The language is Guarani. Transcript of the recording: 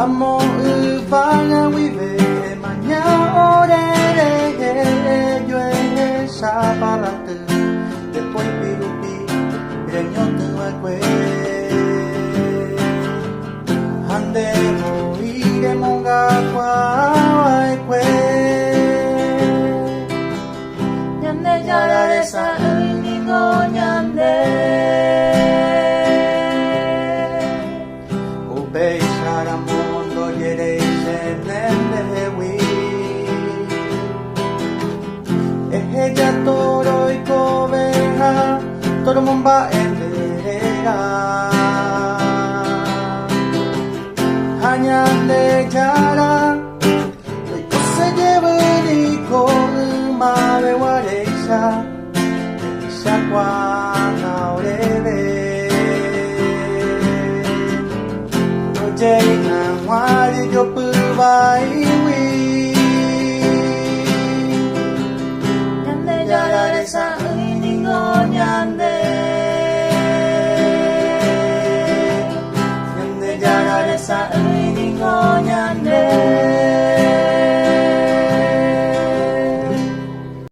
Amo yvága guive emaña ore rehe ejoecha parralty nde poyvi rupi reñotỹ va'ekue. Ha nde voi remongakuaa va'ekue. Ñandejára resa'ỹi ningo ñande. Upéicharamo ndojeréi chéne ndehegui. Eheja toroikove ha toromomba'e nde réra. Ha Ñandejára roikose jevy niko ymave guaréicha. Ehechakuaa oréve rojei hag̃ua jejopy vai.